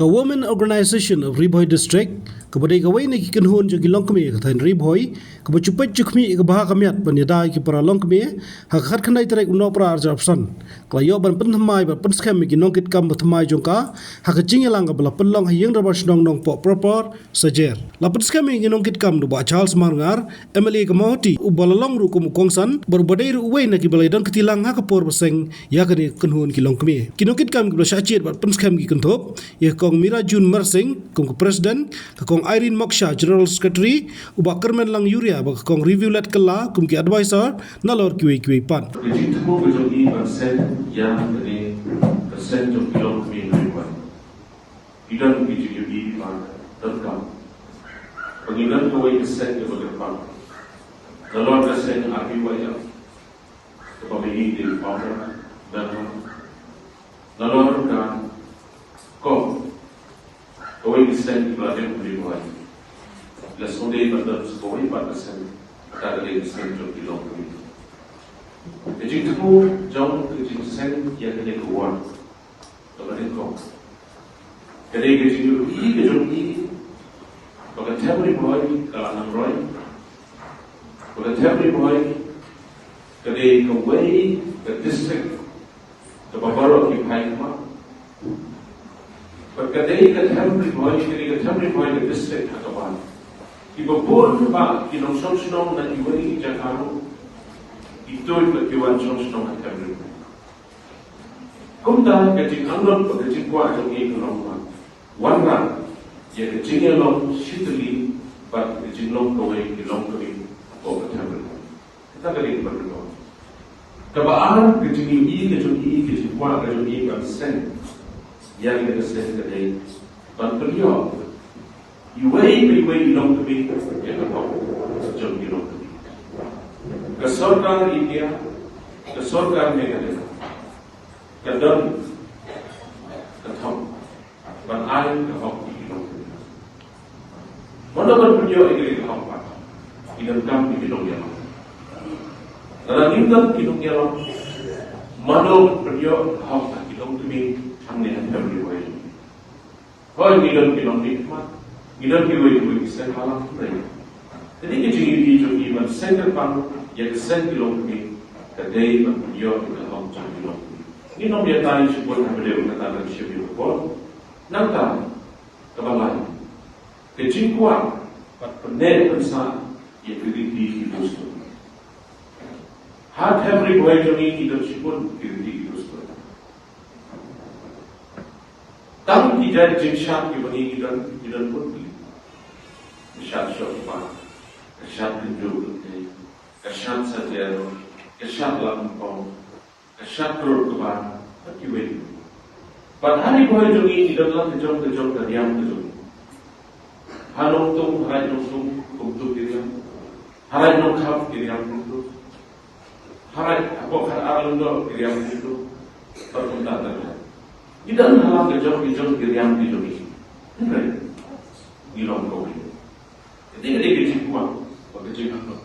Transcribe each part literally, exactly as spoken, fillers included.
Ka Women Organisation of Ri Bhoi District, kaba dei kawei na ki kynhun jong ki longkmie ka thaiñ Ri Bhoi, kaba ju peit ju khmih ïa ka bha ka miat ban ïada ïa ki para longkmie ha ka khatkhyndai tarik u Nohprah arhajar arphew san, ka la ïoh ban pynthymmai bad pynskhem ïa ki nongkitkam ba thymmai jong ka ha ka jingïalang kaba la pynlong ha Ïing Dorbar Shnong Nongpoh Porpor, Sajer. La pynskhem ïa ki nongkitkam da u Bah Charles Marngar, M L A ka Mawhati, uba la long ruh kum u kongsan bad uba dei ruh uwei na kiba la ïadon kti lang ha ka por ba seng ïa kane ka kynhun ki longkmie. Ki nongkitkam kiba la shah jied bad pynskhem ki kynthup ïa ka Kong Mira June Marsing kum ka President, ka Kong Irene Moksha, General Secretary, u Bah Kyrmenlang Uriah bad ka Kong Review Lad Kylla kum ki Advisor, nalor kiwei kiwei pat. Ka jingthmu ka jong i ban seng ïa kane ka seng jong ki longkmie Ri Bhoi. Ki don ki jingïohi ba donkam ba ngin don kawei ka seng kaba kyrpang. Nalor ka seng R B Y F kaba ma i dei founder, member. Nalor ka kong, kawei ka seng kaba la dep Ri Bhoi. La sngewdei ban don sa kawei pat ka seng, kata ka dei ka seng jong ki longkmie. Ka jingthmu jong ka jingseng ïa kane ka ward. Kaba nyngkong, ka dei ka jingïohi ka jong i ba ka Them Ri Bhoi ka la nang roi. Ba ka Them Ri Bhoi ka dei kawei ka district kaba baroh ki phai khmat. Ba ka dei ka Them Ri Bhoi, ka dei ka Them Ri Bhoi ka district ha kaba kiba bun ba ki nongshong shnong na kiwei ki jaka ruh ki tuid ba ki wan shong shnong ha Them Ri Bhoi. Kumta ka jingangnud bad ka jingkwah jong ngi ka long ba wanrah ïa ka jingïalong shitylli bad ka jinglong kawei ki longkmie hapoh ka Them Ri Bhoi. Kata ka dei kaba nyngkong. Kaba ar, ka jingïohi ka jong ngi, ka jingkwah ka jong ngi ban seng ïa kane ka seng ka dei ban pynïoh iwei pa iwei i longkmie ïa ka hok jong i longkmie. Ka sorkar India, ka sorkar Meghalaya ka don ka thong ban ai ka hok ïa i longkmie. Mano ban pynïoh ïa ka hok pat? Ki donkam ïa ki nongïalam. Lada ngim don ki nongïalam, mano ban pynïoh ka hok ïa ki longkmie hangne ha Them Ri Bhoi? Hooid, ngi don ki longkmie khmat, ngi don kiwei kiwei ki seng balang, hynrei ka dei ka jingïohi jong ngi ban seng kyrpang ïa ka seng ki longkmie, ka dei ban pynïoh ïa ka hok jong ki longkmie. Ngin ym ïatai shibun ha ba dei kata ban shim ïa ka por. Nangta kaba lai, ka jingkwah bad pynneh pynsah ïa ki riti ki dustur. Ha Them Ri Bhoi jong ngi ki don shibun ki riti ki dustur. Tang ki jait jingshad kiba ngi ki don, ki don bun ki. Ka shad shoh kpa, ka shad kynjuh kynthei, ka shad sajer, ka shad lap nyngkong, ka shad krur kba, bad kiwei. Bad ha Ri Bhoi jong ngi ki don la ka jong ka jong ka riam ka jong ngi. Ha Nongtung, ha Raid Nongtung kumto ki riam. Ha Raid Nongkham ki riam kumto. Ha Raid, hapoh Khadar Lyngdoh ki riam kumto. Bad kumta ter ter. Ngi don ha la ka jong ki jong ki riam ki jong ngi. Hynrei ngi long kawei. Kata ka dei ka jingkwah bad ka jingangnud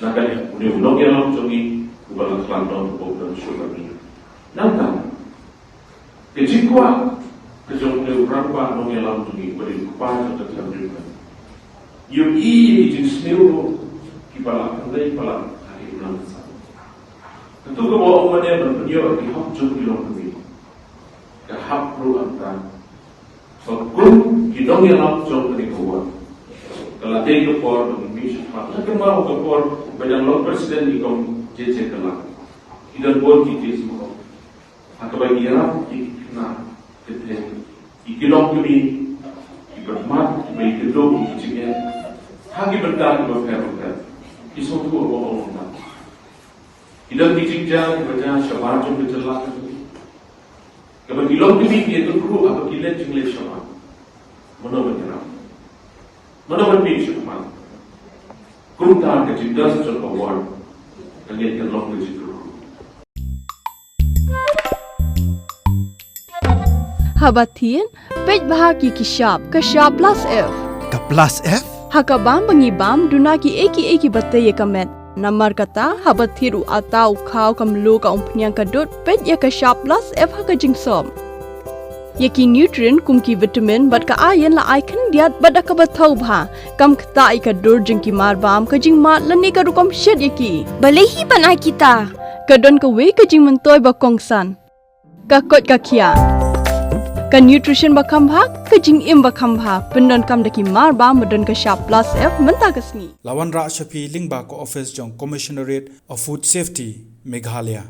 na ka liang une u nongïalam jong ngi uba la khlad noh, uba don shuh bad ngi. Nangta ka jingkwah ka jong une u rangbah nongïalam jong ngi uba dei u kpa jong ka Them Ri Bhoi. Ïohi ïa ki jingsniew ruh kiba la kynrei palat ha ki imlang ka sahlang. Katu kaba ong mane ban pynïoh ïa ki hok jong ki longkmie, ka hap ruh hangta. Ba kum ki nongïalam jong kane ka ward, ka la dei ka por ba ngi mih shakhmat. Nga kynmaw ka por ba nga long president i Kong J J Kylla, ki don bun ki case, ma, ha kaba ngi ïarap ïa ki khynnah kynthei, ïa ki longkmie, kiba khmat, kiba ïakynduh, ki jingeh ha ki bynta kiba pher bapher. Ki sngewthuh ba ong kumta. Ki don ki jingjia kiba jia shabar jong ka jylla ka jong ngi. Kaba ki longkmie ki ïakynduh haba ki leit jingleit shabar. Mano ban ïarap? Mano ban mih shakhmat? Kumta ka jingdon jong ka ward ka ngeit kan long ka jingkyrkhu. Haba thied, peit bha ïa ki shap, ka shap Plus F. Ka Plus F? Ha ka bam ba ngi bam, duna kiei kiei kiba tei ïa ka met. Namar kata, haba thied u atta, u khaw, ka mluh, ka umphniang, ka dud, peit ïa ka shap Plus F ha ka jingsop. Ïa ki nutrient kum ki vitamin bad ka iron la ai khyndiat bad da kaba thaw bha. Kam ktah ïa ka dur jong ki marbam, ka jingmad lane ka rukom shet ïa ki. Balei hi ban ai kita? Ka don kawei ka jingmyntoi ba kongsan. Ka koit ka khiah. Ka nutrition ba kham bha, ka jingim ba kham bha. Pyndonkam da ki marbam ba don ka shap plus F mynta ka sngi. La wanrah sha phi lyngba ka office jong Commissionerate of Food Safety, Meghalaya.